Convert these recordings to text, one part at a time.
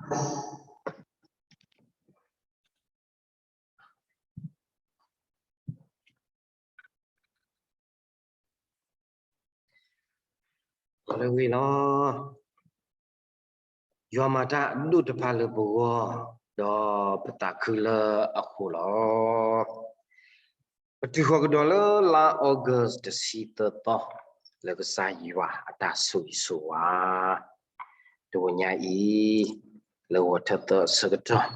လၢဝံၤလီၤ. ယွၤမၤတၢ်အဒိၣ်တဖၣ်လၢပဂီၢ်, ဒီးပသးခုလၢအဃိလီၤ. ပတုၤဃီၤကဒီးလၢလါ August တဆံသၢသီ, လၢကစၢ်ယွၤအတၢ်ဆိၣ်ဂ့ၤဆိၣ်ဝါ, တဝီညါအံၤ, လၢဂီၤထၢသၢအဆၢကတီၢ်,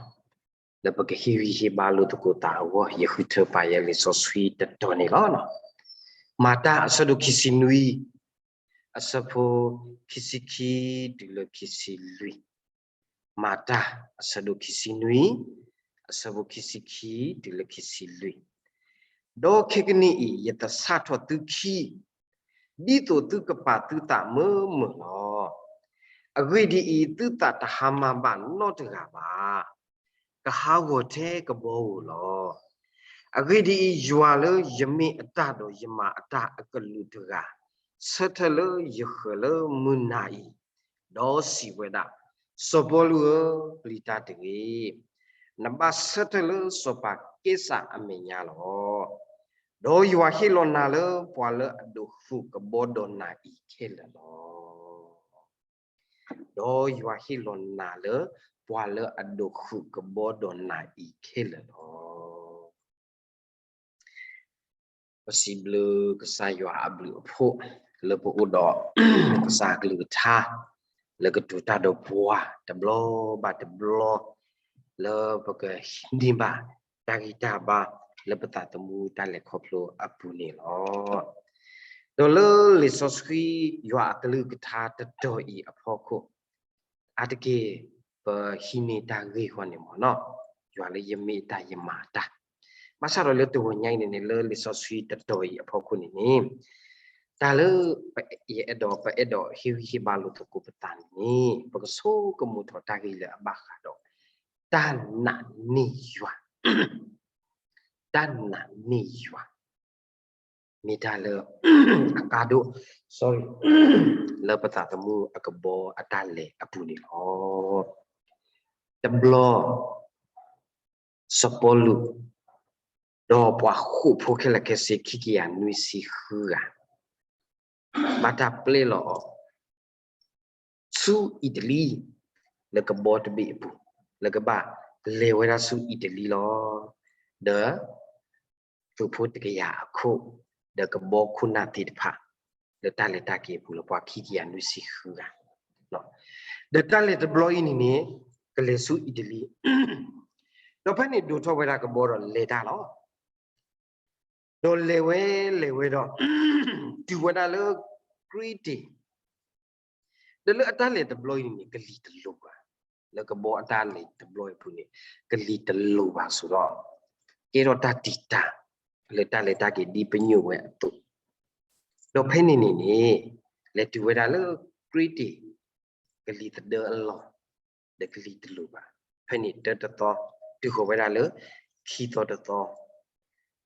လၢပကဟ့ၣ်ဂံၢ်ဟ့ၣ်ဘါလိာ်သကိးသးအဂီၢ်, ယဃုထၢပာ်ယဲလံာ်စီဆှံတတီၤန့ၣ်လီၤ. မၤတၢ်အဆၢဒိၣ်ခံဆံနွံ, အဆၢဖိခံဆံခံတုၤလၢခံဆံလွံၢ်. မၤတၢ်အဆၢဒိၣ်ခံဆံနွံ, အဆၢဖိခံဆံခံတုၤလၢခံဆံလွံၢ်. ဒီးခဲကနံၣ်အံၤ ယသဆၣ်ထီၣ်သုခံ, ဒ်သိးသုကပာ်သုသးမုာ်မုာ်လီၤ. အဂ့ၢ်ဒ်အံၤ, သုသးတဟါမၢ်ဘၣ်နီတဂၤဘၣ်. ကဟးဂီၤထဲကဘီဧိၤလီၤ. အဂ့ၢ်ဒ်အံၤ, ယွၤလၢယမ့ၢ်အတၢ်ဒီးယမၤအတၢ်အကလုာ်တဂၤ, ဆၢထၢၣ်လၢယဃၢၤလၢမုၢ်နၤအံၤ, ဒီးစံးဝဲဒၣ်, စီၤပီလူးဧၢ, ပျံၤတၢ်တဂ့ၤ. နဘၣ်ဆၢထၢၣ်လၢစီၤပၤက့စၢ်အမဲာ်ညါလီၤ. ဒီးယွၤဟ့ၣ်လီၤနၤလၢပှၤလၢအဒိးဃုာ်ကဘီဒီးနၤအံၤခဲလၢာ်လီၤ. ဒီးယွၤဟ့ၣ်လီၤနၤလၢပှၤလၢအဒိးဃုာ်ကဘီဒီးနၤအံၤခဲလၢာ်လီၤ. ပစံးဘျုးကစၢ်ယွၤအဘျုးအဖှိၣ် လၢပအိၣ်ဒီး ကစၢ်အကလုၢ်ကထါ လၢကတိၤတၢ်ဒီးပှၤတဘျီဘၣ်တဘျီ လၢပကဟံးန့ၢ်ဘၣ်တၢ်ဂံၢ်တၢ်ဘါ လၢပသးသမူတၢ်လဲၤခီဖျိအပူၤန့ၣ်လီၤ. ဒီးလၢလံာ်စီဆှံယွၤအကလုၢ်ကထါတတီၤအံၤအဖီခိၣ် အါတက့ၢ် ပဟံးန့ၢ်တၢ်ဂ့ၢ်ဃီန့ၣ်မ့ၢ်နီၤ, ယွၤလၢယမ့ၢ်တၢ်ယမၤတၢ်. ဘၣ်ဆၣ်ဒီးလၢတဂီၤညါအံၤန့ၣ်န့ၣ် လၢလံာ်စီဆှံတတီၤအံၤအဖီခိၣ်န့ၣ်န့ၣ် တၢ်လၢ ယအဲၣ်ဒိး ပအဲၣ်ဒိးဟ့ၣ်ဂံၢ်ဟ့ၣ်ဘါလိာ်သကိးပသးန့ၣ်န့ၣ် ပကဆိကမိၣ်ထီၣ်တၢ်ဂ့ၢ်လၢအဘၣ်ဃးဒီး တၢ်နာ်န့ၢ်ယွၤ, တၢ်နာ်န့ၢ်ယွၤ မ့ၢ်တၢ်လၢ အကါဒိၣ် sorry လၢပသးသမူအကဘီအတၢ်လဲၤအပူၤန့ၣ်လီၤ. တဘျီ စီၤပီလူး ဒီးပှၤဃိာ်ဖိခဲလၢာ်ခဲဆ့ ခံကယၤနွံဆံဃုဂၤ ဘၣ်တၢ်ပျဲလီၤအီၤ ဆူအံၣ်တလံ လၢကဘီတဘ့ၣ်အပူၤ လၢကဘၣ်လဲၤဝဲဒၣ်ဆူအံၣ်တလံလီၤ. ဒီး သုးဖိတကယၤအခိၣ် ဒီးကဘီခိၣ်နၢ်သ့ၣ်တဖၣ် လၢတၢ်လဲၤတၢ်က့ၤအပူၤလၢပှၤခံကယၤနွံဆံဃုဂၤ ဒီးတၢ်လဲၤတဘျီအံၤန့ၣ်န့ၣ် ကလဲၤဆူအံၣ်တလံ ဒီးဖဲန့ၣ်ဒိးထီၣ်ဝဲဒၣ်ကဘီဒီးလဲၤတၢ်လီၤ. ဒီးလဲၤဝဲလဲၤဝဲဒီး တုၤဝဲဒၣ်လၢ ကရံတ့ၤ ဒီးလၢအတၢ်လဲၤတဘျီအံၤန့ၣ်န့ၣ် ကလံၤတလိၤဘၣ်. လၢကဘီအတၢ်လဲၤတဘျီအံၤအပူၤန့ၣ် ကလံၤတလိၤဘၣ်ဆိးဒီး ကဲထီၣ်တၢ်တံာ်တာ် လၢတၢ်လဲၤတၢ်က့ၤဒ်ပညိၣ်ဝဲအသိး ဒီးဖဲန့ၣ်န့ၣ်န့ၣ် လဲၤတုၤဝဲဒၣ်လၢ ကရံတ့ၤ ကလံၤသဒၢအလီၢ် ဒီးကလံၤတလိၤဘၣ်. ဖဲန့ၣ်တၢတသီ တုၤဃီၤဝဲဒၣ်လၢ ခံသီတသီ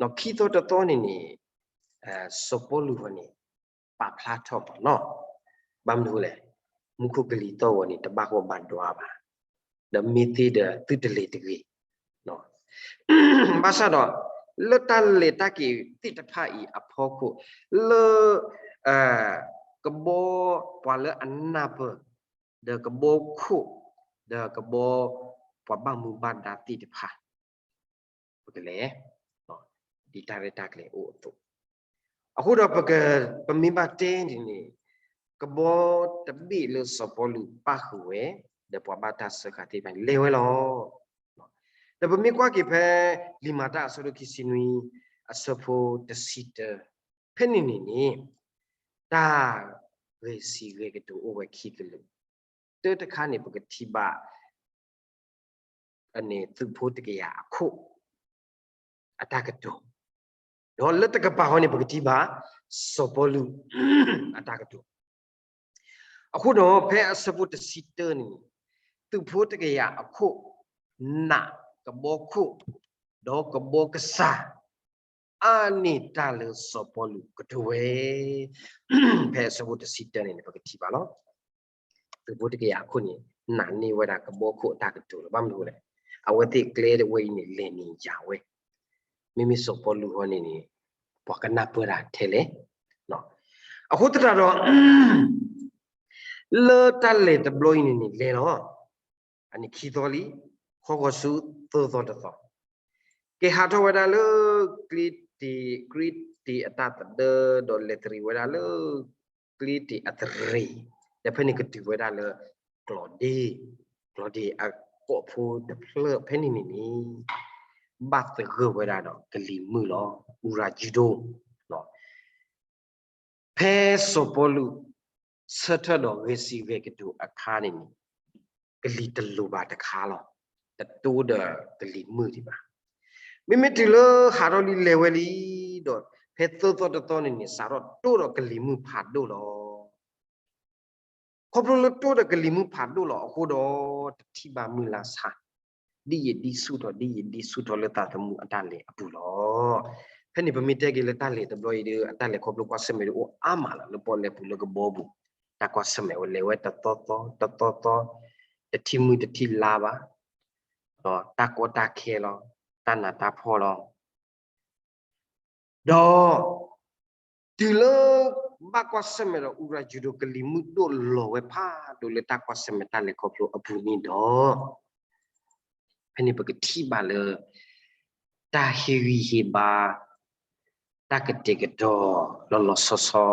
ဒီးခံသီတသီန့ၣ်န့ၣ် စီၤပီလူးဃီန့ၣ် ပာ်ဖျါထီၣ်ပှၤနီၤ ဘၣ်မနုၤလဲၣ် မူခိၣ်ကလံၤသီၣ်ဂီၤန့ၣ် တဘၣ်ဂီၢ်ဘၣ်ဒွါဘၣ်. ဒီးမ့ၢ်သ့ဒီးသုတလဲၤတဂ့ၤ ဘၣ်ဆၣ်ဒီး လၢတၢ်လဲၤတၢ်က့ၤသ့ၣ်တဖၣ်အံၤအဖီခိၣ် လၢ ကဘီပှၤလၢအနၢ်ပၢၢ် ဒီးကဘီခိၣ် ဒီးကဘီပှၤဘၣ်မူဘၣ်ဒါသ့ၣ်တဖၣ် ပကလဲၤ ဒ်တၢ်ရဲၣ်တၢ်ကျဲၤအိၣ်အသိး အဃိဒီး ပမ့ၢ်ဘၣ်တဲန့ၣ်န့ၣ် ကဘီတဘ့ၣ်လၢစီၤပီလူးပၣ်ဃုာ်ဝဲ ဒီးပှၤဘၣ်တၢ်စၢဃာ်သ့ၣ်တဖၣ်န့ၣ် လဲၤဝဲလီၤ. ဒီးပမ့ၢ်ကွၢ်က့ၤဖဲ လံာ်မၤတၢ်အဆၢဒိၣ်ခံဆံနွံ အဆၢဖိတဆံတၢ ဖဲန့ၣ်န့ၣ်န့ၣ် တၢ်ဂဲၤစံးဂဲၤကတိၤအိၣ်ဝဲခံကလုာ် တၢတခါန့ၣ် ပကထံၣ်ဘၣ် န့ၣ် သုးဖိတကယၤအခိၣ် အတၢ်ကတိၤ, ဒီးလၢတကပၤဃီန့ၣ် ပကထံၣ်ဘၣ် စီၤပီလူး အတၢ်ကတိၤ. အဃိဒီး ဖဲအဆၢဖိတဆံတၢန့ၣ် သုးဖိတကယၤအခိၣ် နာ်ကဘီခိၣ် ဒီးကဘီကစၢ် အါန့ၢ်တၢ်လၢစီၤပီလူးကတိၤဝဲ ဖဲအဆၢဖိတဆံတၢန့ၣ်န့ၣ် ပကထံၣ်ဘၣ်လီၤ. သုးဖိတကယၤအခိၣ်န့ၣ် နာ်န့ၢ်ဝဲဒၣ်ကဘီခိၣ်အတၢ်ကတိၤလီၤ. ဘၣ်မနုၤလဲၣ်, အဝဲသ့ၣ်ကျဲတဝဲအံၤန့ၣ် လဲၤန့ၣ်ယၤဝဲ, မ့မ့ၢ်စီၤပီလူးဟီန့ၣ်န့ၣ် ပှၤကနၢ်ပၢၢ်တၢ်ထဲလဲၣ်. အဃိသတးဒီး လၢတၢ်လဲၤတဘျီအံၤန့ၣ်န့ၣ် လဲၤလီၤ. အန့ၣ်ခံသီလံ, ဃီဂီၤဆူသၢသီတသီ, က့ၤဟးထီၣ်ဝဲဒၣ်လၢ ကျ့တ့ၤ, ကျ့တ့ၤအတၢ်သဒၢ ဒီးလဲၤတရံးဝဲဒၣ်လၢ ကျ့တ့ၤအသရ့ၤ, ဒီးဖဲန့ၣ်ကတုၤဝဲဒၣ်လၢ ကျီၢ်ဒ့ၣ်, ကျီၢ်ဒ့ၣ်အကီၢ်ဖိတဖျၢၣ်ဖဲန့ၣ်န့ၣ်န့ၣ် ဘၣ်သဂၢၢ်ဝဲဒၣ်ဒီးကလံၤမုၢ်လီၤ, အူရၤယုဒိၣ် ဖဲစီၤပီလူး ဆၢထၢၣ်ဒီးဂဲၤစံးဂဲၤကတိၤအခါန့ၣ်န့ၣ် ကလံၤတလိၤဘၣ်တခါလီၤ. တတိဒီးကလံၤမုၢ်ဒံးဘၣ်. မ့မ့ၢ်တုၤလၢဟးထီၣ်လံလဲၤဝဲလံဒီး ဖဲသၢသီတသီန့ၣ်န့ၣ် စးထီၣ်တိဒီးကလံၤမုၢ်ဖးဒိၣ်လီၤ. ခီဖျိလၢတိဒီးကလံၤမုၢ်ဖးဒိၣ်လီၤအဃိဒီး တထံၣ်ဘၣ်မုၢ်လၢ်ဆၣ်, ဒ်ယံာ်ဒ်ဆူၣ်ထီၣ် ဒ်ယံာ်ဒ်ဆူၣ်ထီၣ်လၢသးသမူအတၢ်လဲၤအပူၤလီၤ. ဖဲန့ၣ်ပမ့ၢ်တဲက့ၤလၢတၢ်လဲၤတဘျီအံၤဒီး အတၢ်လဲၤခီဖျိကွၢ်ဆၢၣ်မဲာ်ဒီးအိၣ်အါမးလီၤ. လၢပီၣ်လဲၣ်ပူၤလၢကဘီပူၤ တၢ်ကွၢ်ဆၢၣ်မဲာ်အိၣ်လဲၤဝဲတသီသီ တသီသီ, တထံၣ်မုၢ်တထံၣ်လါဘၣ်, ဒီးတၢ်ကီတၢ်ခဲလီၤ, တၢ်နးတၢ်ဖှီၣ်လီၤ. ဒီး တုၤလၢ ဘၣ်ကွၢ်ဆၢၣ်မဲာ်ဒီး အူရၤယုဒိၣ်ကလံၤမုၢ်ဒိၣ်လီၤဝဲဖးဒိၣ်လၢ တၢ်ကွၢ်ဆၢၣ်မဲာ်တၢ်လဲၤခီဖျိအပူၤန့ၣ်ဒီး ဖဲန့ၣ်ပကထံၣ်ဘၣ်လၢ တၢ်ဟ့ၣ်ဂံၢ်ဟ့ၣ်ဘါ တၢ်ကတဲာ်ကတီၤလီၤလီၤဆီဆီ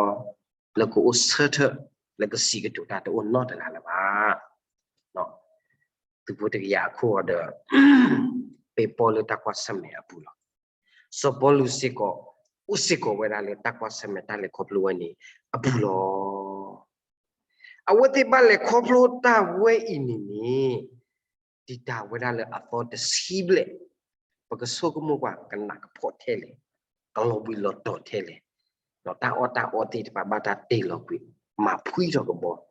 လၢကအိၣ်ဆၢထၢၣ် လၢကစံးကတိၤတၢ်တအိၣ်နီတဂၤလၢၤဘၣ်. သုးဖိတကယၤအခိၣ်အီၤဒီး ပ့ၤပီလၢတၢ်ကွၢ်ဆၢၣ်မဲာ်အပူၤလီၤ. စီၤပီလူးစ့ၢ်ကီး အိၣ်စ့ၢ်ကီးဝဲဒၣ်လၢတၢ်ကွၢ်ဆၢၣ်မဲာ်တၢ်လဲၤခီဖျိဝဲန့ၣ်အပူၤလီၤ. အဝဲသ့ၣ်ဘၣ်လဲၤခီဖျိတၢ်ဝဲအံၤန့ၣ်န့ၣ် တံာ်တာ်ဝဲဒၣ်လၢအသီတဆံဘျဲၣ်, ပကဆိကမိၣ်ကွၢ် ကနးကဖှီၣ်ထဲလဲၣ်, ကလီၤဘှံးလီၤတီၤထဲလဲၣ်, ဒီးတၢ်အီၣ်တၢ်အီသ့ၣ်တဖၣ်ဘၣ်တၢ်တ့ၢ်လီၤကွံာ် မၤဖှံထီၣ်ကဘီ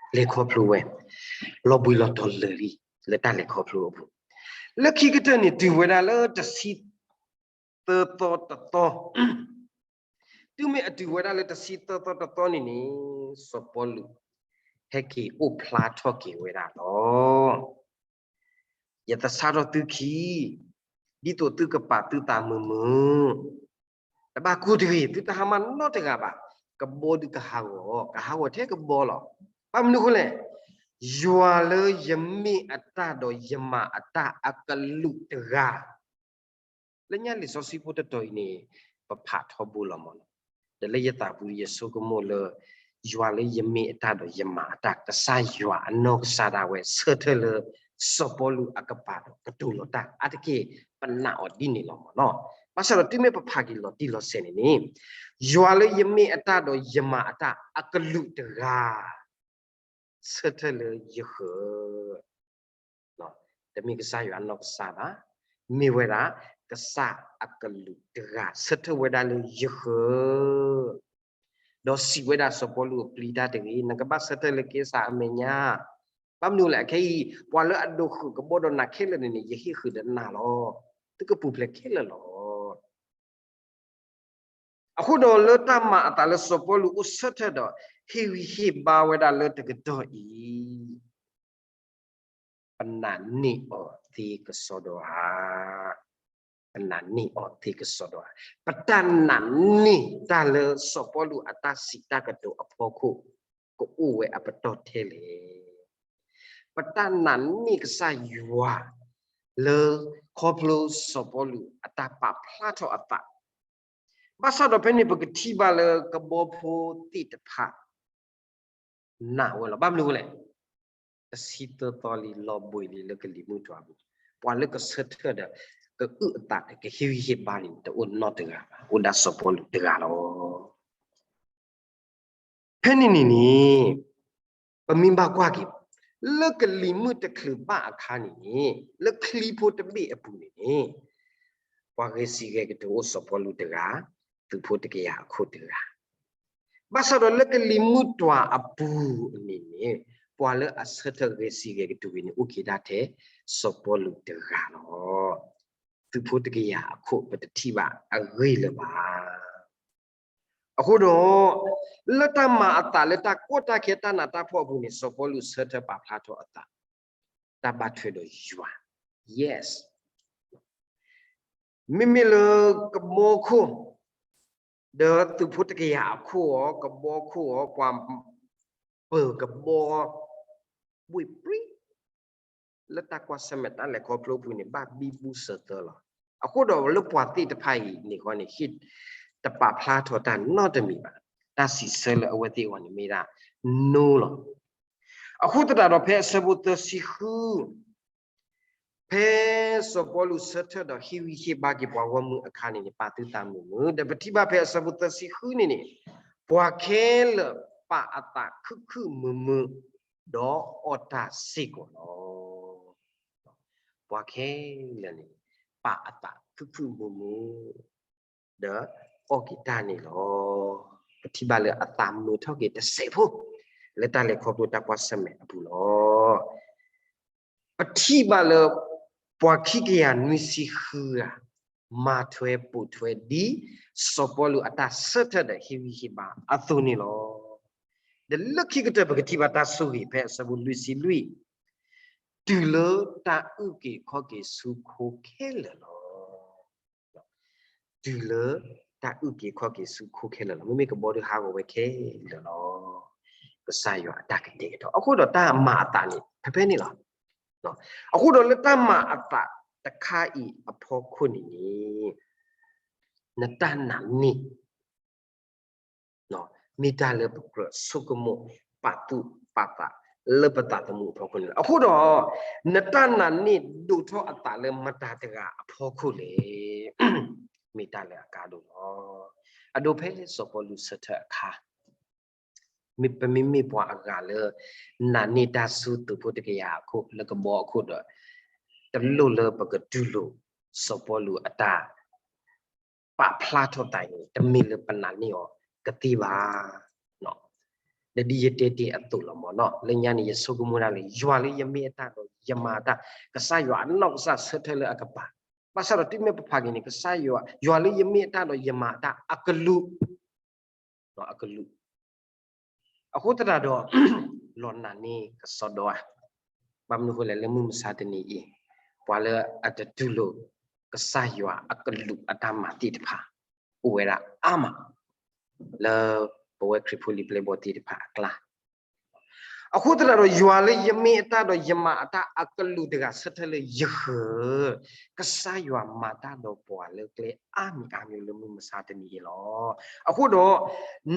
လဲၤခီဖျိဝဲ, လီၤဘှံးလီၤတီၤလၢာ်လံ လၢတၢ်လဲၤခီဖျိအပူၤ, လၢခံကတၢၢ်န့ၣ်တုၤဝဲဒၣ်လၢတဆံသၢသီတသီ တုၤမ့ၢ်အတုၤဝဲဒၣ်လၢတဆံသၢသီတသီန့ၣ်န့ၣ် စီၤပီလူး ဟဲက့ၤအိၣ်ဖျါထီၣ်က့ၤဝဲဒၣ်လီၤ. ယသဆၣ်ထီၣ်သုခံ, ဒ်သိးသုကပာ်သုသးမုာ်မုာ်, တဘၣ်ကူၣ်တဂ့ၤ, သုတဟါမၢ်နီတဂၤဘၣ်, ကဘီဒုးကဟးဂီၤ, ကဟးဂီၤထဲကဘီလီၤ. ဘၣ်မနုၤအဃိလဲၣ်, ယွၤလၢယမ့ၢ်အတၢ်ဒီးယမၤအတၢ်အကလူးတဂၤ လၢညါလံာ်စီဆှံဖိတတီၤအံၤန့ၣ် ပဖးထီဘိလီၤမးနီၤ, ဒီးလၢယသးပူၤယဆိကမိၣ်လၢ ယွၤလၢယမ့ၢ်အတၢ်ဒီးယမၤအတၢ် ကစၢ်ယွၤအနီၢ်ကစၢ်ဒၣ်ဝဲဆၢထၢၣ်လၢ စီၤပီလူးအကပၤဒီးကတိၤလီၤတၢ်အါတက့ၢ် ပနာ်အီၤဒ်န့ၣ်လီၤမးနီၤ. ဘၣ်ဆၣ်ဒီးတုၤမ့ၢ်ပဖးက့ၤလီၤတံၢ်လီၤဆဲးန့ၣ်န့ၣ် ယွၤလၢယမ့ၢ်အတၢ်ဒီးယမၤအတၢ်အကလူးတဂၤ ဆၢထၢၣ်လၢယဃၢၤ တမ့ၢ်ကစၢ်ယွၤအနီၢ်ကစၢ်ဘၣ်, မ့ၢ်ဝဲဒၣ်ကစၢ်အကလူးတဂၤ ဆၢထၢၣ်ဝဲဒၣ်လၢယဃၢၤ, ဒီးစံးဝဲဒၣ်စီၤပီလူးအပျံၤတၢ်တဂ့ၤ, နကဘၣ်ဆၢထၢၣ်လၢက့စၢ်အမဲာ်ညါ, ဘၣ်မနုၤလဲၣ်, အခဲအံၤ ပှၤလၢအဒိးဃုာ်ကဘီဒီးနၤခဲလၢာ်န့ၣ်န့ၣ် ယဟ့ၣ်ဃုာ်ဒီးနၤလီၤ. သုကပူၤဖျဲးခဲလၢာ်လီၤ. အဃိဒီးလၢတၢ်မၤအသးလၢစီၤပီလူးအိၣ်ဆၢထၢၣ်ဒီး ဟ့ၣ်ဂံၢ်ဟ့ၣ်ဘါဝဲဒၣ်လၢတကတီၢ်အံၤ ပနာ်န့ၢ်အီၤသ့ကစီဒီဧါ. ပနာ်န့ၢ်အီၤသ့ကစီဒီဧါ. ပတၢ်နာ်န့ၢ်တၢ်လၢစီၤပီလူးအတၢ်စံးတၢ်ကတိၤအဖီခိၣ် ကအိၣ်ဝဲအပတီၢ်ထဲလဲၣ်. ပတၢ်နာ်န့ၢ်ကစၢ်ယွၤ လၢခီဖျိစီၤပီလူးအတၢ်ပာ်ဖျါထီၣ်အသး ဘၣ်ဆၣ်ဒီးဖဲန့ၣ်ပကထံၣ်ဘၣ်လၢကဘီဖိသ့ၣ်တဖၣ် နာ်ဝဲလီၤ. ဘၣ်မနုၤဝဲလဲၣ်, တဆံသၢသီလံ လီၤဘှံးလံလၢကလံၤမုၢ်တွၤပူၤ, ပှၤလၢကဆၢထၢၣ်ဒီး ကအုၣ်အသးဒီးကဟ့ၣ်ဂံၢ်ဟ့ၣ်ဘါန့ၣ် တအိၣ်နီတဂၤဘၣ်, အိၣ်ဒၣ်စီၤပီလူးတဂၤလီၤ. ဖဲန့ၣ်န့ၣ်န့ၣ် ပမ့ၢ်ဘၣ်ကွၢ်က့ၤ လၢကလံၤမုၢ်တချုးဘၣ်အခါန့ၣ်န့ၣ် လၢချံဖိတဘ့ၣ်အပူၤန့ၣ်န့ၣ် ပှၤဂဲၤစံးဂဲၤကတိၤအိၣ်စီၤပီလူးတဂၤ, သုးဖိတကယၤအခိၣ်တဂၤ, ဘၣ်ဆၣ်ဒီးလၢကလံၤမုၢ်တွၤအပူၤန့ၣ်န့ၣ် ပှၤလၢအဆၢထၢၣ်ဂဲၤစံးဂဲၤကတိၤဝဲန့ၣ် အိၣ်က့ၤဒၣ်ထဲစီၤပီလူးတဂၤလီၤ. သုးဖိတကယၤအခိၣ် ပတထံၣ်ဘၣ်အဂ့ၢ်လၢၤဘၣ်. အဃိဒီး လၢတၢ်မၤအသးလၢတၢ်ကီတၢ်ခဲတၢ်နးတၢ်ဖှီၣ်အပူၤန့ၣ် စီၤပီလူးဆၢထၢၣ်ပာ်ဖျါထီၣ်အသး တၢ်ဘၣ်ထွဲဒီးယွၤ. Yes. မ့မ့ၢ်လၢကဘီခိၣ် ဒီးသုးဖိတကယၤအခိၣ်အီၤ ကဘီခိၣ်အီၤ ပှၤပၢၤကဘီ ဘှ့ၣ်ပြံ လၢတၢ်ကွၢ်ဆၢၣ်မဲာ်တၢ်လဲၤခီဖျိအပူၤန့ၣ် ဘၣ်ဘံဘူစၢၤသၢလီၤ. အဃိဒီးလၢပှၤသ့ၣ်တဖၣ်အံၤန့ၣ်ဃီန့ၣ် ဟ့ၣ်တပာ်ဖျါထီၣ်တၢ်နီတမံၤဘၣ်. တၢ်စံးဆၢလၢအဝဲသ့ၣ်အဂီၢ်န့ၣ်မ့ၢ်ဒၣ် no လီၤ. အဃိသတးဒီးဖဲအဆၢဖိသၢဆံဃု ဖဲစီၤပီလူးဆၢထၢၣ်ဒီးဟ့ၣ်ဂံၢ်ဟ့ၣ်ဘါက့ၤပှၤဂီၢ်မုၢ်အခါန့ၣ်န့ၣ် ပာ်သုတၢ်မုာ်မုာ် ဒီးပထံၣ်ဘၣ်ဖဲအဆၢဖိသၢဆံဃုန့ၣ်န့ၣ် ပှၤခဲလၢာ်ပာ်အသးခုခုမုာ်မုာ် ဒီးအီၣ်တၢ်စ့ၢ်ကီးလီၤ. ပှၤခဲလၢာ်န့ၣ် ပာ်အသးခုခုမုာ်မုာ် ဒီးအီၣ်က့ၤတၢ်န့ၣ်လီၤ. ပထံၣ်ဘၣ်လၢအသးမုာ်ထီၣ်က့ၤတစဲးဖိ လၢတၢ်လဲၤခီဖျိတၢ်ကွၢ်ဆၢၣ်မဲာ်အပူၤလီၤ. ပထံၣ်ဘၣ်လၢ ပှၤခံကယၤနွံဆံဃုဂၤ မၤထွဲပိာ်ထွဲဒ် စီၤပီလူးအတၢ်ဆၢထၢၣ်ဒီးဟ့ၣ်ဂံၢ်ဟ့ၣ်ဘါအသိးန့ၣ်လီၤ. ဒီးလၢခံကတၢၢ်ပကထံၣ်ဘၣ်တၢ်ဆိၣ်ဂ့ၤဖဲအဆၢဖိလွံၢ်ဆံလွံၢ် တုၤလၢတၢ်အုၣ်က့ၤခီၣ်က့ၤဆူခိခဲလၢာ်လီၤ. တုၤလၢတၢ်အုၣ်က့ၤခီၣ်က့ၤဆူခိခဲလၢာ်လီၤ. မ့မ့ၢ်ကဘီဒုးဟးဂီၤဝဲခဲလၢာ်လီၤ. ကစၢ်ယွၤအတၢ်ကတဲာ်ကတီၤ အဃိဒီးတၢ်မၤအသးန့ၣ် ဖဲဖဲန့ၣ်လီၤ. အဃိဒီးလၢတၢ်မၤအသးတခါအံၤအဖီခိၣ်န့ၣ်န့ၣ် နတၢ်နာ်န့ၢ် မ့ၢ်တၢ်လၢပကြၢးဆိကမိၣ်ပာ်သူၣ်ပာ်သးလၢပသးသမူအဖီခိၣ်န့ၣ်လီၤ. အဃိဒီး နတၢ်နာ်န့ၢ်ဒိၣ်ထီၣ်အသးလၢမတၤတဂၤအဖီခိၣ်လဲၣ်. မ့ၢ်တၢ်လၢအကါဒိၣ်လီၤ. အဒိဖဲစီၤပီလူးဆၢထၢၣ်အခါ မ့ၢ်ပမ့မ့ၢ်ပှၤအဂၤလၢ နာ်န့ၢ်တၢ်ဆူသုးဖိတကယၤအခိၣ် လၢကဘီအခိၣ်ဒီး တလိၣ်လၢပကတူၢ်လိာ် စီၤပီလူးအတၢ် ပာ်ဖျါထီၣ်သးအံၤန့ၣ် တမ့ၢ်လၢပနာ်န့ၢ်အီၤကသ့ဘၣ်. ဒီးဒ်ယတဲတ့ၢ်အသိးလီၤမ့ၢ်နီၤ လၢညါန့ၣ် ယဆိကမိၣ်ဒၣ်လၢ ယွၤလၢယမ့ၢ်အတၢ်ဒီးယမၤတၢ် ကစၢ်ယွၤအနီၢ်ကစၢ်ဆၢထၢၣ်လၢအကပၤ, ဘၣ်ဆၣ်ဒီးတုၤမ့ၢ်ပဖးက့ၤန့ၣ် ကစၢ်ယွၤ ယွၤလၢယမ့ၢ်အတၢ်ဒီးယမၤတၢ်အကလူး အကလူး အဃိသတးဒီး လီၤနာ်န့ၢ်ကစီဒီဧါ. ဘၣ်မနုၤအဃိလဲၣ် လၢမုၢ်မဆါတနံၤအံၤ ပှၤလၢအတတူၢ်လိာ် ကစၢ်ယွၤအကလူးအတၢ်မၤသ့ၣ်တဖၣ် အိၣ်ဝဲဒၣ်အါမး လၢပဝဲခရံာ်ဖိလံာ်ပျဲၢ်ဘီၣ်သ့ၣ်တဖၣ်အကျါ အဃိသတးဒီး ယွၤလၢယမ့ၢ်အတၢ်ဒီးယမၤအတၢ်အကလူးတဂၤဆၢထၢၣ်လၢယဃၢၤ, ကစၢ်ယွၤမၤတၢ်ဒီးပှၤလၢကျဲအါမံၤအါမံၤလၢမုၢ်မဆါတနံၤအံၤလီၤ. အဃိဒီး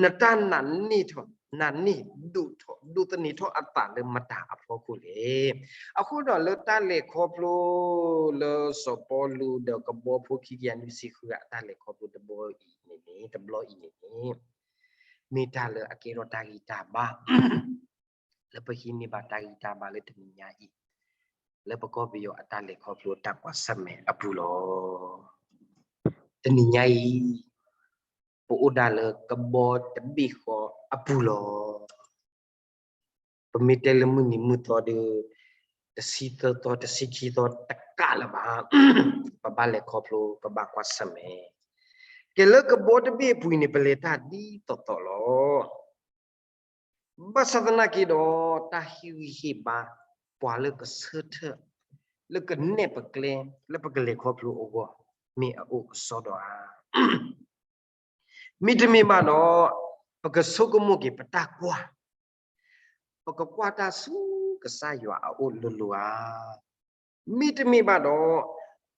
နတၢ်နာ်န့ၢ်ထီၣ် နာ်န့ၢ်ဒိၣ်ထီၣ် ဒိးသန့ၤထီၣ်အသးလၢမတၤအဖီခိၣ်လဲၣ်. အဃိဒီးလၢတၢ်လဲၤခီဖျိ လၢစီၤပီလူးဒီးကဘီဖိခံကယၤနွံဆံဃုဂၤအတၢ်လဲၤခီဖျိတဘီအံၤန့ၣ်န့ၣ် တဘျီအံၤန့ၣ်န့ၣ် မ့ၢ်တၢ်လၢအကဲထီၣ်တၢ်ဂံၢ်တၢ်ဘါ လၢပဟံးန့ၢ်ဘၣ်တၢ်ဂံၢ်တၢ်ဘါလၢတနံၤညါအံၤ လၢပကီၢ်ပယီၤအတၢ်လဲၤခီဖျိတၢ်ကွၢ်ဆၢၣ်မဲာ်အပူၤလီၤ. တနံၤညါအံၤ ပအိၣ်ဒၣ်လၢကဘီတဘ့ၣ်ဃီအပူၤလီၤ. ပမ့ၢ်တဲလၢမုၢ်နံၤမုၢ်သီဒီး တဆံသၢသီ တဆံခံသီတကးလၢၤဘၣ်. ပဘၣ်လဲၤခီဖျိ ပဘၣ်ကွၢ်ဆၢၣ်မဲာ် ကဲလၢကဘီတဘ့ၣ်အပူၤန့ၣ် ပလဲၤတၢ်ဒ်သိးသိးလီၤ. ဘၣ်ဆၣ်သနာ်က့ဒီး တၢ်ဟ့ၣ်ဂံၢ်ဟ့ၣ်ဘါ ပှၤလၢကဆၢထၢၣ် လၢကနဲၣ်ပကျဲ လၢပကလဲၤခီဖျိအဂီၢ် မ့ၢ်အအိၣ်ကစီဒီဧါ. မ့တမ့ၢ်ဘၣ်ဒီး ပကဆိကမိၣ်က့ၤပတၢ်ကွၢ် ပကကွၢ်တၢ်ဆူကစၢ်ယွၤအအိၣ်လိၤလိၤဧါ. မ့တမ့ၢ်ဘၣ်ဒီး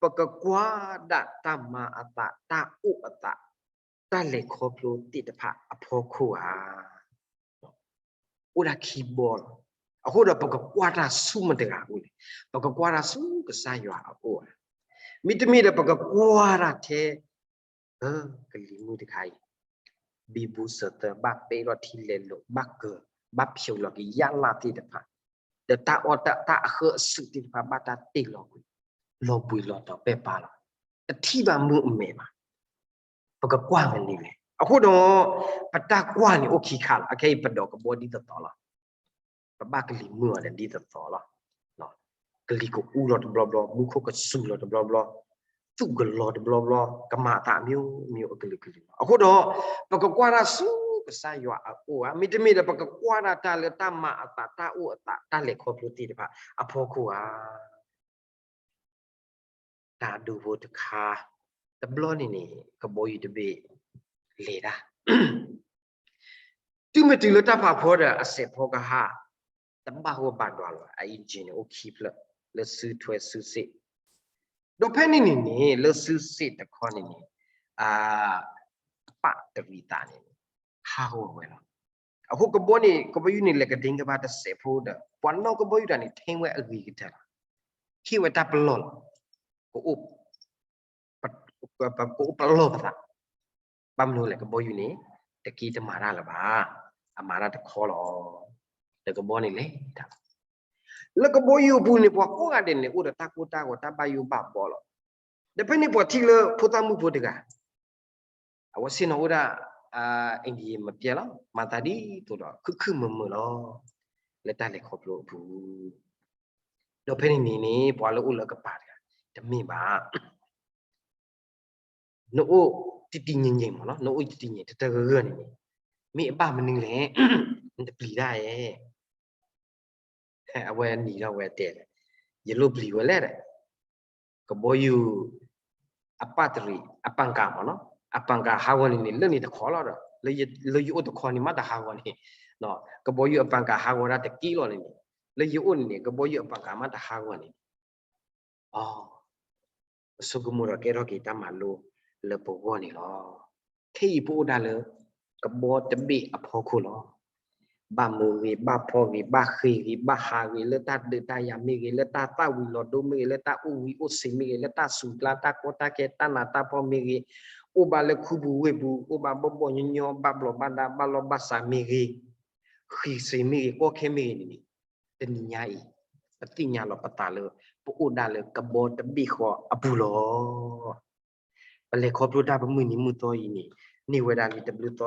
ပကကွၢ်ဒၣ်တၢ်မၤအသး တၢ်အိၣ်အသး တၢ်လဲၤခီဖျိသ့ၣ်တဖၣ်အဖီခိၣ်ဧါ. အိၣ်ဒၣ်ခံဘီလီၤ. အဃိဒီးပကကွၢ်တၢ်ဆူမတဂၤအအိၣ်လဲၣ်. ပကကွၢ်တၢ်ဆူကစၢ်ယွၤအအိၣ်ဧါ. မ့တမ့ၢ်ဒီး ပကကွၢ်တၢ်ထဲ ကလံၤမုၢ်တခါအံၤ ဘံဘူစၢၤသၢ ဘၣ်ပဲထီၣ်ထံလဲၤလိာ် ဘၣ်ကၢၤ ဘၣ်ဖျိးလီၤက့ၤယၣ်လၣ်သ့ၣ်တဖၣ် ဒီးတၢ်အီၣ်တၢ်အဃၢအစုးသ့ၣ်တဖၣ် ဘၣ်တၢ်တ့ၢ်လီၤကွံာ် လီၤဘှံးလီၤတီၤပဲာ်ပာ်လီၤ. တထံၣ်ဘၣ်မုၢ်အမဲာ်ဘၣ်. ပကကွၢ်မနုၤလဲၣ်. အဃိဒီး ပတၢ်ကွၢ်န့ၣ်အိၣ်ခံခါလီၤ. အခဲအံၤပဒိးကဘီဒ်သိးသိးလီၤ. ပဘၣ်ကလံၤမုၢ်အီၤဒီးဒ်သိးသိးလီၤ. ကလံၤကအူလီၤတဘျီဘျီ, မူခိၣ်ကစူၤလီၤတဘျီဘျီ, သူၣ်ကလီၤတဘျီဘျီ, ကမၤအသးမံၤမံၤအကလုာ်ကလုာ်လီၤ. အဃိဒီး ပကကွၢ်တၢ်ဆူ ကစၢ်ယွၤအအိၣ်ဧါ, မ့တမ့ၢ်ဒီး ပကကွၢ်ဒၣ်တၢ်လၢတၢ်မၤအသး တၢ်အိၣ်အသး တၢ်လဲၤခီဖျိသ့ၣ်တဖၣ်အဖီခိၣ်ဧါ. တၢ်ဒိဖိတခါ တဘျီန့ၣ်န့ၣ် ကဘီယူၤတဘ့ၣ်လဲၤတၢ် တုၤမ့ၢ်တုၤလၢတၢ်ဖးဖီဒီး အစဲးဖီကဟၣ် တဘၣ်ဂီၢ်ဘၣ်ဒွးလီၤ. အ engine န့ၣ် အိၣ်ခံဖျၢၣ် လၢစုထွဲစုစ့ၣ်, ဒီးဖဲန့ၣ်န့ၣ်န့ၣ် လၢစုစ့ၣ်တခီန့ၣ်န့ၣ် အ ပၣ်တရံးသးန့ၣ် ဟးဂီၤဝဲလီၤ. အဃိကဘီန့ၣ် ကဘီယူၤန့ၣ် လဲၤကဒ့ကဘၣ်တစဲးဖိဒီး ပှၤနီၣ်ကဘီယူၤတဂၤန့ၣ် ထံၣ်ဝဲအဂ့ၤကတၢၢ်လီၤ. ဟ့ၣ်ဝဲတၢ်ပလီၢ်လီၤ. ကအိၣ် ကအိၣ်ပလီၢ်ပသး, ဘၣ်မနုၤလဲၣ် ကဘီယူၤန့ၣ် တက့ၢ်တမၤတၢ်လၢၤဘၣ်, အမၤတၢ်တခီလီၤ. ဒီးကဘီန့ၣ်လဲၤတၢ်လီၤ. လၢကဘီယူၤအပူၤန့ၣ် ပှၤကိးဂၤဒဲးန့ၣ် အိၣ်ဒီးတၢ်ကိၢ်တၢ်ဂီၤ တၢ်ဘၣ်ယိၣ်ဘၣ်ဘှီလီၤ. ဒီးဖဲန့ၣ်ပှၤထံၣ်လၢဖိသၣ်မုၣ်ဖိတဂၤ အဝဲဆ့ၣ်နီၤအိၣ်ဒၣ် အ့ဒံယံမပျဲလီၤ, မၤသးဒ်သိးဒီး ခုၣ်ခုၣ်မုာ်မုာ်လီၤ လၢတၢ်လဲၤခီဖျိအပူၤ. ဒီးဖဲန့ၣ်န့ၣ်န့ၣ် ပှၤလၢအိၣ်လၢအကပၤတဂၤ တမ့ၢ်ဘၣ် နအိၣ်တံၢ်တံၢ်ငဲၤငဲၤမးလီၤ, နအိၣ်တံၢ်တံၢ်ငဲၤ တတဂၢၢ်ဂၢၢ်န့ၣ်န့ၣ် မ့ၢ်အဘၣ်မနုၤလဲၣ်, နတပျံၤတၢ်ဧါ. အဝဲနံၤထီၣ်ဝဲတဲဒီး ယလိၣ်ပျံၤဝဲလဲၣ်ဒီး ကဘီယူၤ အပၣ်တရံး အပၣ်ကၤမးလီၤ, အပၣ်ကၤဟးဂီၤန့ၣ်န့ၣ် လၢန့ၣ်တခီလီၤဒီး လၢယအိၣ်တခီန့ၣ်မးတဟးဂီၤန့ၣ်, ကဘီယူၤအပၣ်ကၤဟးဂီၤဒၣ်တက့ၢ်လီၤန့ၣ်န့ၣ်, လၢယအိၣ်န့ၣ်န့ၣ် ကဘီယူၤအပၣ်ကၤမးတဟးဂီၤန့ၣ်န့ၣ် အ ပဆိကမိၣ်ဒီးကဲထီၣ်က့ၤတၢ်မၤလိလၢပဂီၢ်န့ၣ်လီၤ. ခဲအံၤပအိၣ်ဒၣ်လၢ ကဘီတဘ့ၣ်အဖီခိၣ်လီၤ. ဘၣ်မုာ်ဂ့ၤ, ဘၣ်ဖှီၣ်ဂ့ၤ, ဘၣ်ဃ့ၢ်ဂ့ၤ, ဘၣ်ဟးဂ့ၤ, လၢတၢ်ဒုးတၢ်ယၤမ့ၢ်ဂ့ၤ, လၢတၢ်သၣ်ဝံၤလီၤဒိမ့ၢ်ဂ့ၤ, လၢတၢ်အိၣ်ဝံၤအိၣ်စ့ၤမ့ၢ်ဂ့ၤ, လၢတၢ်စူၤပျါတၢ်ကီတၢ်ခဲ တၢ်နးတၢ်ဖှီၣ်မ့ၢ်ဂ့ၤ, အိၣ်ဘၣ်လၢခူပူၤဝ့ၢ်ပူၤ, အိၣ်ဘၣ်ဘီၣ်ဘီၣ်ညီညီ, ဘၣ်ဘျီးဘၣ်ဒါ, ဘၣ်လီၢ်ဘၣ်စးမ့ၢ်ဂ့ၤ, ဃ့ၢ်စ့ၤမ့ၢ်ဂ့ၤ, ကီခဲမ့ၢ်ဂ့ၤန့ၣ်န့ၣ် တနံၤညါအံၤ ပသ့ၣ်ညါလီၤပသးလၢ ပအိၣ်ဒၣ်လၢကဘီတဘ့ၣ်ဃီအပူၤလီၤ. ပလဲၤခီဖျိတၢ်ပမုၢ်နံၤမုၢ်သီအံၤန့ၣ် န့ၢ်ဝဲဒၣ်လံတဘျုးသီ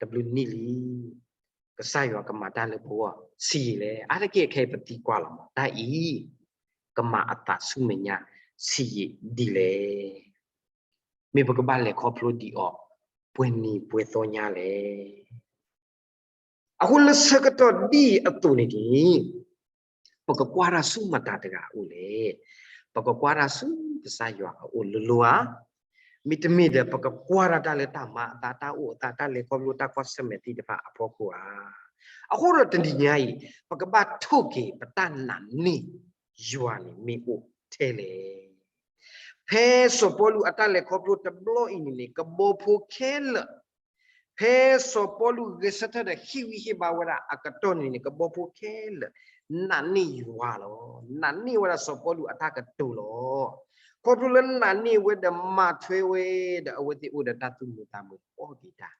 တဘျုးနံၣ်လံ. ကစၢ်ယွၤကမၤတၢ်လၢပဂီၢ်ဆံးယံာ်လဲၣ်. အါတက့ၢ်ခဲအံၤပသံကွၢ်လီၤမး တၢ်အံၤ ကမၤအသးဆူမဲာ်ညါဆံးယံာ်ဒ်လဲၣ်. မ့ၢ်ပကဘၣ်လဲၤခီဖျိဒံးအီၤ ပှဲၤနံၤပှဲၤသီညါလဲၣ်. အဃိလၢဆၢကတီၢ်ဒ်အံၤအသိးန့ၣ်န့ၣ် ပကကွၢ်တၢ်ဆူမတၤတဂၤအအိၣ်လဲၣ်. ပကကွၢ်တၢ်ဆူကစၢ်ယွၤအအိၣ်လိၤလိၤဧါ. မ့တမ့ၢ်ဒီး ပကကွၢ်တၢ်တၢ်လၢတၢ်မၤအသး တၢ်အိၣ်အသး တၢ်လဲၤခီဖျိ တၢ်ကွၢ်ဆၢၣ်မဲာ်သ့ၣ်တဖၣ်အဖီခိၣ်ဧါ. အဃိဒီးတနံၤညါအံၤ ပကဘၣ်ထိၣ်က့ၤပတၢ်နာ်န့ၢ်ယွၤန့ၣ်မ့ၢ်အိၣ်ထဲလဲၣ်. ဖဲစီၤပီလူးအတၢ်လဲၤခီဖျိတဘျီအံၤန့ၣ်န့ၣ် ကဘီဖိခဲလၢာ် ဖဲစီၤပီလူးဂဲၤဆၢထၢၣ်ဒီးဟ့ၣ်ဂံၢ်ဟ့ၣ်ဘါဝဲဒၣ်အကတီၢ်န့ၣ်န့ၣ် ကဘီဖိခဲလၢာ် နာ်န့ၢ်ယွၤလီၤ. နာ်န့ၢ်ဝဲဒၣ်စီၤပီလူးအတၢ်ကတိၤလီၤ. ခီဖျိလၢနာ်န့ၢ်ဝဲဒီးမၤထွဲဝဲဒီး အဝဲသ့ၣ်အိၣ်ဒီးတၢ်သူၣ်မုာ်သးမုာ် အီၣ်က့ၤတၢ်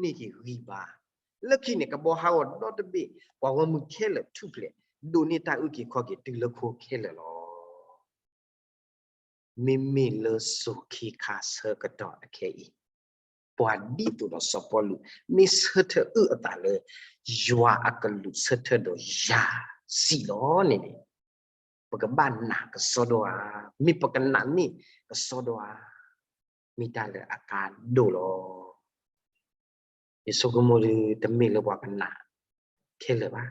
န့ၢ်က့ၤဂံၢ်ဘါ. လၢခံန့ၣ် ကဘီဟးဂီၤဒီတဘ့ၣ် ပှၤဂီၢ်မုၢ်ခဲလၢာ်ထူၣ်ဖျဲး ဒိးန့ၢ်တၢ်အုၣ်က့ၤခီၣ်က့ၤတုၤလၢခိခဲလၢာ်လီၤ. မ့မ့ၢ်လၢစိၤခ့ခါဆၢကတီၢ်အခဲအံၤ ပှၤဒ်သိးဒီးစီၤပီလူး မ့ၢ်ဆၢထၢၣ်အုၣ်အသးလၢ ယွၤအကလူးဆၢထၢၣ်ဒီးယၤစံးလီၤန့ၣ်န့ၣ် ပကဘၣ်နာ်ကစီဒီဧါ. မ့ၢ်ပကနာ်န့ၢ်ကစီဒီဧါ. မ့ၢ်တၢ်လၢအကါဒိၣ်လီၤ. ယဆိကမိၣ်ဒုး တမ့ၢ်လၢပှၤကနာ်ခဲလၢာ်ဘၣ်.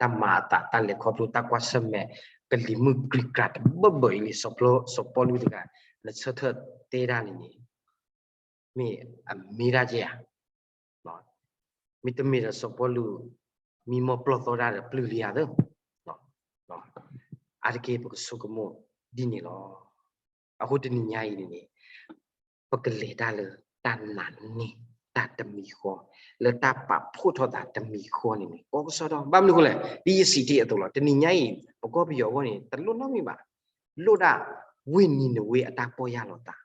တၢ်မၤအသး တၢ်လဲၤခီဖျိ တၢ်ကွၢ်ဆၢၣ်မဲာ် ကလံၤမုၢ်ကြံးကြၤတဘၢၣ်ဘၢၣ်အံၤလံ စီၤပီလူးတဂၤ နဆၢထၢၣ်တဲတၢ်န့ၣ်န့ၣ် မ့ၢ်အမ့ၢ်ဒၣ်ကဲဧါ. မ့တမ့ၢ်ဒီးစီၤပီလူး မံမီၢ်ပျီၢ်သီတၢ်ဒီးပျုၢ်လံဧါသၢ အါတက့ၢ်ပကဆိကမိၣ်ဒ်န့ၣ်လီၤ. အဃိတနံၤညါအံၤန့ၣ်န့ၣ် ပကလဲၤတၢ်လၢတၢ်နာ်န့ၢ်တၢ်တမံၤဃီ လၢတၢ်ပာ်ဖှိၣ်ထီၣ်သးတမံၤဃီန့ၣ်န့ၣ် ကီကစီဒီ ဘၣ်မနုၤအဃိလဲၣ် ဒ်ယစံးတ့ၢ်အသိးလီၤ. တနံၤညါအံၤ ပကီၢ်ပယီၤအဂီၢ်န့ၣ် တလိၣ်နီတမံၤဘၣ်. လိၣ်ဒၣ်ဝ့ၢ်နံၤနဝ့အတၢ်ပီၢ်ယၢ်လီၤသး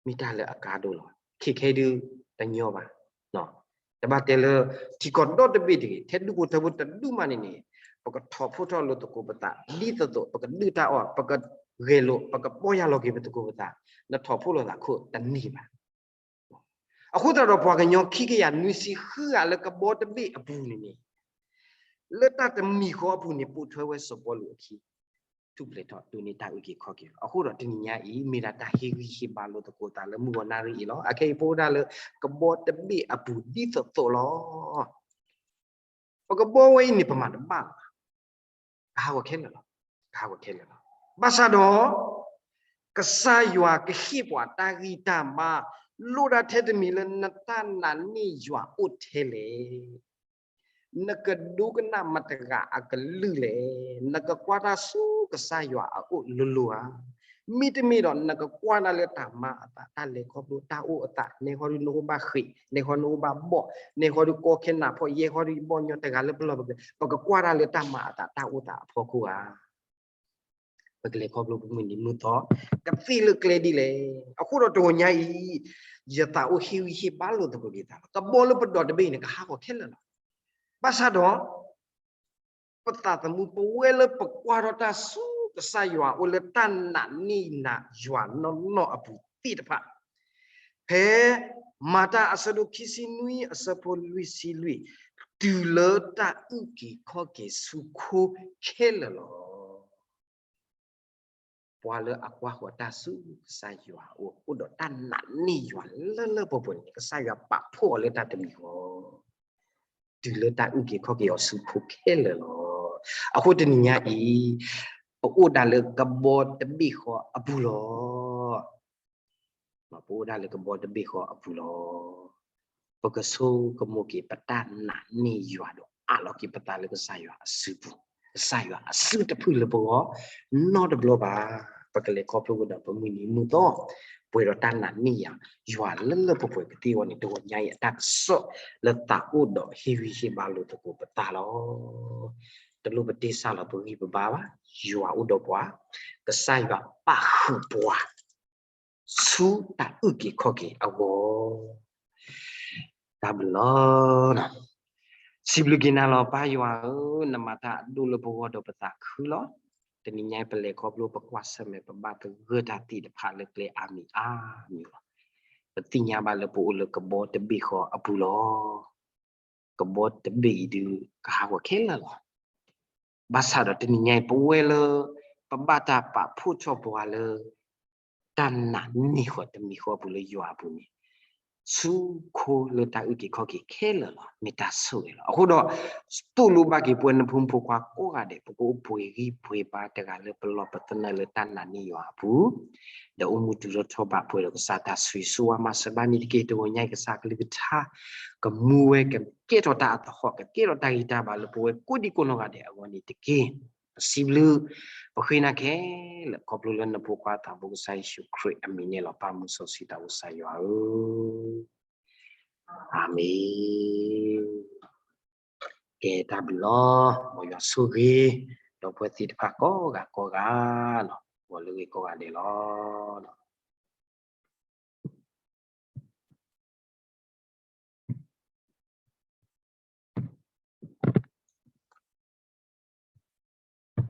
မ့ၢ်တၢ်လၢအကါဒိၣ်လီၤ. ခဲခဲဒုးတညီဘၣ်. တဘၣ်တဲလၢ ထံကီၢ်ဒီတဘ့ၣ်တဂ့ၤ ထဲဒူၣ်ဖိထၢဖိတဒူၣ်မးန့ၣ်န့ၣ် ပကထီၣ်ဖှိၣ်ထီၣ်လိာ်သကိးပသး ဒ်သိးသိး ပကဒုၣ်တၢ်အီၣ် ပကဂဲၤလိာ် ပကပီၢ်ယၢ်လီၤက့ၤပသကိးပသး နထီၣ်ဖှိၣ်လိာ်သးခိၣ်တန့ၢ်ဘၣ်. အဃိသတးဒီး ပှၤကညီခံကယၤနွံဆံဃုဂၤလၢကဘီတဘ့ၣ်အပူၤန့ၣ်န့ၣ် လၢတၢ်တမံၤဃီအပူၤန့ၣ် ပိာ်ထွဲဝဲစီၤပီလူးအခံ ထူၣ်ဖျဲးထီၣ်ဒိးန့ၢ်တၢ်အုၣ်က့ၤခီၣ်က့ၤလီၤ. အဃိဒီးတနံၤညါအံၤ မ့ၢ်ဒၣ်တၢ်ဟ့ၣ်ဂံၢ်ဟ့ၣ်ဘါလိာ်သကိးသးလၢမုၢ်ဂီၤနၣ်ရံၣ်အံၤလီၤ. အခဲအံၤပအိၣ်ဒၣ်လၢကဘီတဘ့ၣ်အပူၤဒ်သိးသိးလီၤ. ပကဘီဝဲအံၤန့ၣ် ပမၤတဘၣ်လီၤ. ကဟးဂီၤခဲလၢာ်လီၤ. ကဟးဂီၤခဲလၢာ်လီၤ. ဘၣ်ဆၣ်ဒီး ကစၢ်ယွၤကဟ့ၣ်ပှၤတၢ်ဂံၢ်တၢ်ဘါ လိၣ်ဒၣ်ထဲတမံၤလၢနတၢ်နာ်န့ၢ်ယွၤအိၣ်ထဲလဲၣ်. နကဒိကနၣ်မတၤတဂၤအကလုၢ်လဲၣ်. နကကွၢ်တၢ်ဆူကစၢ်ယွၤအအိၣ်လိၤလိၤဧါ. မ့တမ့ၢ်ဒီးနကကွၢ်တၢ်လၢတၢ်မၤအသး တၢ်လဲၤခီဖျိ တၢ်အိၣ်အသး, နဲဃီဒုးနအိၣ်ဘၣ်ဃ့ၢ်, နဲဃီနအိၣ်ဘၣ်ဘီၣ်, နဲဃီဒုးကီခဲနးဖှီၣ်, ယဲဃီဒုးယဘီၣ်ညီတဂၤလၢပလီၢ်ပကျဲ, ပကကွၢ်တၢ်လၢတၢ်မၤအသးတၢ်အိၣ်သးအဖီခိၣ်ဧါ. ပကလဲၤခီဖျိပမုၢ်နံၤမုၢ်သီ ကသ့လၢကျဲဒ်လဲၣ်. အဃိဒီးတဂီၤညါအံၤ ယသးအိၣ်ဟ့ၣ်ဂံၢ်ဟ့ၣ်ဘါလိာ်သကိးက့ၤသးလီၤ. ကဘီလၢပဒိးတဘ့ၣ်အံၤန့ၣ် ကဟးဂီၤခဲလၢာ်လီၤ. ဘၣ်ဆၣ်ဒီး ပသးသမူ ပဝဲလၢပကွၢ်ထီၣ်တၢ်ဆူကစၢ်ယွၤအိၣ်လၢတၢ်နာ်န့ၢ်ယွၤနီၢ်နီၢ်အပူၤသ့ၣ်တဖၣ်, ဖဲမၤတၢ်အဆၢဒိၣ်ခံဆံနွံအဆၢဖိလွံၢ်ဆံလွံၢ်, တုၤလၢတၢ်အုၣ်က့ၤခီၣ်က့ၤဆူခိခဲလၢာ်လီၤ. ပှၤလၢအကွၢ်ဃီၤတၢ်ဆူကစၢ်ယွၤအအိၣ် အိၣ်ဒီးတၢ်နာ်န့ၢ်ယွၤလၢလၢပှဲၤပှဲၤန့ၣ် ကစၢ်ယွၤပာ်ဖှိၣ်အီၤလၢတၢ်တမံၤဃီ တုၤလၢတၢ်အုၣ်က့ၤခီၣ်က့ၤအီၤဆူခိခဲလၢာ်လီၤ. အဃိတနံၤညါအံၤ ပအိၣ်ဒၣ်လၢကဘီတဘ့ၣ်ဃီအပူၤလီၤ. ပအိၣ်ဒၣ်လၢကဘီတဘ့ၣ်ဃီအပူၤလီၤ. ပကဆိကမိၣ်က့ၤပတၢ်နာ်န့ၢ်ယွၤဒီးအးလီၤက့ၤပသးလၢကစၢ်ယွၤအစုပူၤ, ကစၢ်ယွၤအစုတဖုၣ်လၢပဂီၢ် နီတဘျီဘၣ်. ပကလဲၤခီဖျိကဒီးပမုၢ်နံၤမုၢ်သီ ပှဲၤဒီးတၢ်နာ်န့ၢ်ယွၤ ယွၤလၢလၢပှဲၤပှဲၤကသ့အဂီၢ်န့ၣ် တဂီၤညါအံၤအတၢ်ကစီၣ်လၢသးအိၣ်ဒီးဟ့ၣ်ဂံၢ်ဟ့ၣ်ဘါလိာ်သကိးပသးလီၤ. တလိၣ်ပတ့စၢ်လီၤပဂံၢ်ပဘါဘၣ်, ယွၤအိၣ်ဒီးပှၤ, ကစၢ်ယွၤပာ်ဃုာ်ပှၤ ဆူတၢ်အုၣ်က့ၤခီၣ်က့ၤအဂီၢ် တၢ်ဘျုးလီၤ. စံးဘျုးက့ၤနၤလီၤ ပၢ်ယွၤဧၢ, နမၤတၢ်အဒိၣ်လၢပဂီၢ်ဒီးပသးခုလီၤ. တနံၤညါအံၤ ပလဲၤခီဖျိပကွၢ်ဆၢၣ်မဲာ် ပဘၣ်သဂၢၢ်တၢ်သ့ၣ်တဖၣ်လၢကျဲအါမံၤအါမံၤလီၤ. ပသ့ၣ်ညါဘၣ်လၢပအိၣ်လၢကဘီတဘ့ၣ်ဃီအပူၤလီၤ. ကဘီတဘ့ၣ်အံၤဒုး ကဟးဂီၤခဲလၢာ်လီၤ. ဘၣ်ဆၣ်ဒီးတနံၤညါအံၤ ပဝဲလၢ ပဘၣ်တၢ်ပာ်ဖှိၣ်ထီၣ်ပှၤလၢ တၢ်နာ်န့ၢ်ဃီၤတမံၤဃီအပူၤလၢယွၤအပူၤန့ၣ် ဆူခိလၢတၢ်အုၣ်က့ၤခီၣ်က့ၤခဲလၢာ်လီၤ. မ့ၢ်တၢ်ဆိၣ်ဂ့ၤလီၤ. အဃိဒီး သိၣ်လိဘၣ်က့ၤပဝဲနဖိမုၣ်ဖိခွါကိးဂၤဒဲး ပကအိၣ်ပှဲၤဂံၢ်ပှဲၤဘါတဂၤလၢပလီၢ်ပသနၢၣ်လၢတၢ်နာ်န့ၢ်ယွၤအပူၤ ဒီးအိၣ်မူတုၤလီၤထီၣ်ဘၣ်ပှဲၤဒီးကစၢ်တၢ်ဆိၣ်ဂ့ၤဆိၣ်ဝါမၤစၢၤဘၣ်န့ၣ်တက့ၢ်. တဂီၤညါအံၤကစၢ်ကလုၢ်ကထါ ကမူဝဲ ကကဲထီၣ်တၢ်အသဟီၣ် ကကဲထီၣ်တၢ်ဂံၢ်တၢ်ဘါလၢပဝဲကိးဒံကိးနီၢ်ဂၤဒဲးအဂီၢ်န့ၣ်တက့ၢ်. ပစံးဘျုး ပဃ့နၤခဲလၢာ် ခီဖျိလၢနဖိခွါသးဘိကစၢ်ယ့ၣ်ၡူးခရံာ်အမံၤန့ၣ်လီၤ. ပၢ်မုၢ်စီဆှံသးဘိကစၢ်ယွၤဧၢ, အၤမ့ၣ်. ကဲတၢ်ဘျုးလီၤ. မ်ယွၤဆိၣ်ဂ့ၤ ဒီပုၢ်ဝဲၢ်သ့ၣ်တဖၣ်ကိးဂၤကိးဂၤလီၤ. ဂီၤလၢဂ့ၤကိးဂၤဒဲးလီၤ.